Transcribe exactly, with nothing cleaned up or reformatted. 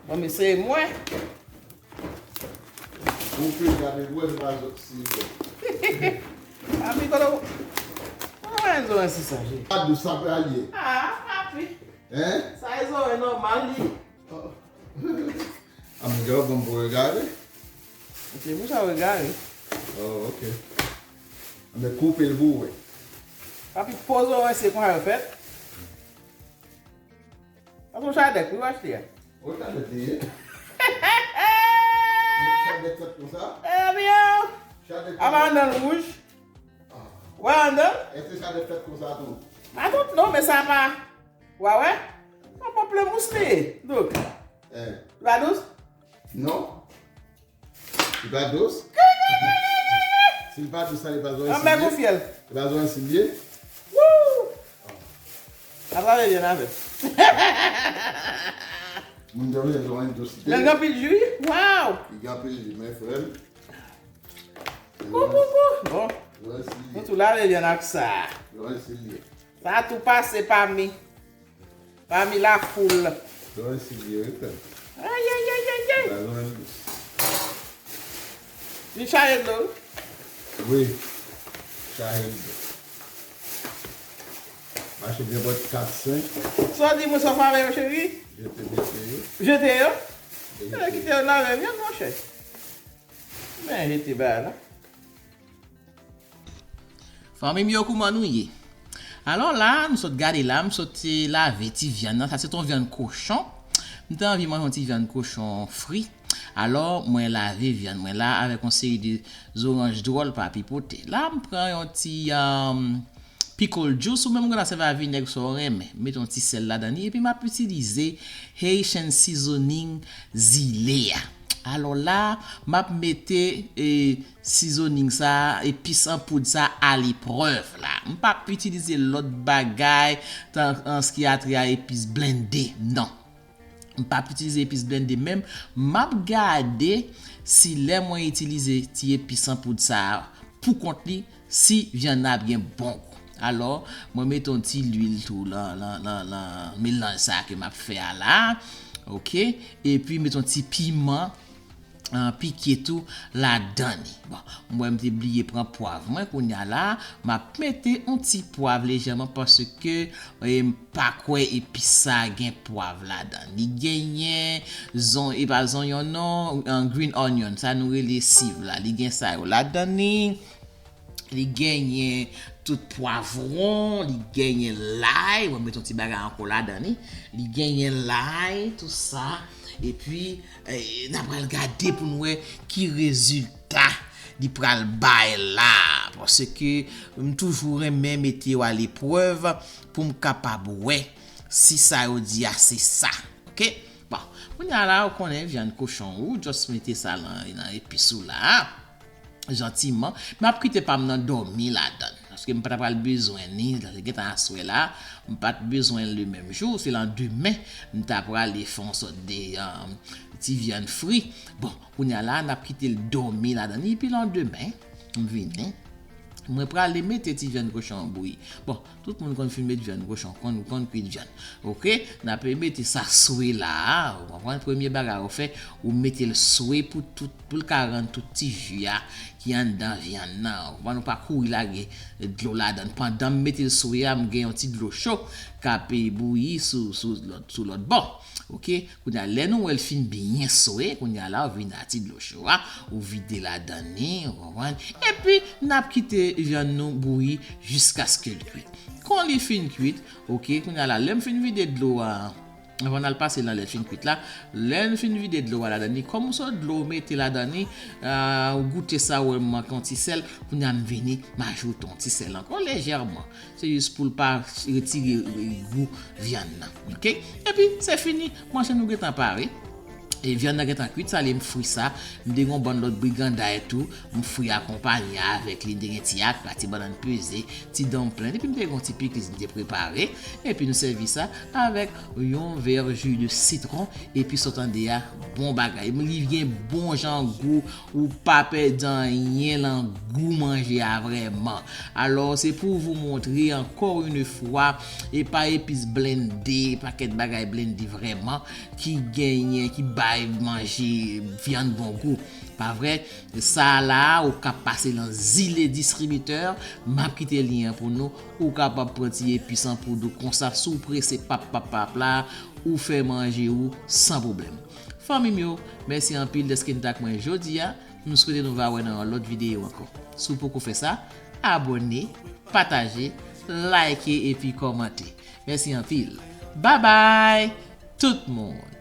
Bon, men se mwen. Ou pe gade mwen, se pa zòt si bon. Papi, kote w, kote w wè zoranj sisa, cheri? A dous sa pral ye. Ah, papi. Hein? Sa e zoranj nòmal li. Oh. A mwen gen lòt bon pou regade. Ok, pou sa regade. Oh, ok. Mwen koupe l pou wè. Papi, poze w, se konsa yo fèt. Papi, yon chadèk wi w achte a. Yon chadèk li ye. Chadèk fèt konsa? Eh bien. Chadèk apa anndan l wouj? Ah. Wè anndan l? Èske chadèk fèt konsa tou? Pa tout non, men sa pa. Wa wè? Yon bon plemous li ye. Donk. Eh. Li pa dous? Non. Li pa dous? Si li pa dous, sa li pa zòrèy. Anmè siblye. Konfyèl. Li pa zòrèy siblye. Wou! Atrave byen avè. Moun dòmi zòrèy dous. Lè l gen anpil ji. Waw! Li gen anpil ji, men frè m. Kou, kou, kou. Bon. Zòrèy siblye. Nou tou lave byen ak sa. Zòrèy siblye. Sa tou pase pa mi. Pami lafoul. Lwen siblye wi frè m. Ay, ay, ay, ay, ay. Ba lwen dous. Li chaje dlo wi. Wi. Chaje dlo. Mache byen bòt kat senk. Sa w di mwen sa w fè avè yo, cheri? Jete, jete yo. Jete yo? Jete. Kite yo lave vyann, monchè. Men jete bagay la. Fanmi m yo, kouman nou ye? Alò la, nou sot gade la, m sot lave ti vyann nan. Sa se t on vyann kochon. M te anvi manje yon ti vyann kochon fri. Alò, mwen lave vyann mwen la avèk yon seri de zoranj dwòl pa pipote. La, m pran yon ti, um, pickle juice, ou menm ou ka sèvi a vinèg sa w renmen. Mete yon ti sèl ladan li, epi m ap itilize Haitian seasoning zile a. Alò la, m ap mete, e, seasoning sa, epis an poud sa aleprèv la. M p ap itilize lòt bagay, tan, an se ki a trait a epis blende, non. M p ap itilize epis blende menm. M ap gade si lè mwen itilize ti epis an poud sa a pou kont li, si vyann nan ap gen bon gou. Alò, mwen mete yon ti lwil tou lan, lan, lan, lan melanj sa ke m ap fè a la. Oke? Epi mete yon ti piman, ah, pike tou ladan li. Bon, m wè m te bliye pran pwav mwen. Kounye a la, m ap mete yon ti pwav lejèman paske, e, m pa kwè epis sa gen pwav ladan. Li genyen zon, e pa zonyon non, an green onion, sa nou rele siv la. Li gen sa yo ladan li. Li genyen tout pwavwon, li genyen lay, mwen met yon ti bagay ankò ladan li. Li genyen lay, tou sa. Epi, eh, n a pral gade pou n wè ki rezilta li pral bay la. Paske m toujou renmen mete yo aleprèv pou m kapab wè si sa yo di a se sa. Oke? Bon, kounye a la, ou konnen vyann kochon ou, just mete sa lan, lan epis ou la. Jantiman. M ap kite pa m nan dòmi ladan l. Paske m pa ta pral bezwen li, gentan aswè la, m pa t bezwen l le menm jou, se landemen, m ta prale fè yon sòt de, um, ti vyann fri. Bon, kounye a la, n ap kite l dòmi ladan li, epi landemen, m vini. Mwen prale mete ti vyann kochon an bouyi. Bon, tout moun konn fin met vyann kochon, konn, konn kwit vyann. Oke? N ap mete sa swe la a, ou konprann? Premye bagay ou fè, ou mete l swe pou tout, pou l ka rann tout ti ji a ki anndan vyann nan. Ou konprann? Ou pa kouri lage dlo ladan l. Pandan m mete l swe a, m gen yon ti dlo cho k ap bouyi sou, sou lòt, sou lòt bò. Oke? Kounye a, lè nou wè l fin byen swe, kounye a la, ou vin a ti dlo cho a, ou vide ladan li, ou konprann? Epi, n ap kite vyann nou bouyi jiskaske l kwit. Kon li fin kwit, oke, kounye a la, lè m fin vide dlo a, anvan n al pase nan lè l fin kwit la, lè n fin vide dlo a ladan li, kòm ou sot dlo ou mete ladan li, ah, ou goute sa, ou wè l manke yon ti sèl, kounye a m vini, m ajoute yon ti sèl ankò lejèman. Se jis pou l pa retire gou vyann nan. Oke? Epi, se fini. Manje nou gentan pare. E vyann nan gentan kwit, sa li m fri sa. M te gen yon bann lòt briganday tou, m fri akonpanye avèk li. M te gen ti akra, ti bannann peze, ti donplen, epi m te gen yon ti pikliz m te prepare. Epi nou sèvi sa avèk yon vè ji de sitwon, epi sa w tande a, bon bagay. Li gen bon jan gou, ou pa pèdi anyen lan gou manje a vrèman. Alors, c'est pour vous montrer encore une fois, e pa epis blende, pakèt bagay blende vrèman, ki genyen, ki bay manje vyann bon gou. Pa vre? Sa la, ou ka pase lan Zile Distribitè, m ap kite lyen an pou nou. Ou kapab pran ti epis an poud ou konsa, si w prese, pap, pap, pap la, ou fè manje ou san pwoblèm. Fanmi m yo, mèsi anpil dèske n t ak mwen jodi a. M swete nou va wè nan yon lòt videyo ankò. Si w poko fè sa, abòne, pataje, like epi kòmante. Mèsi anpil. Babay tout moun!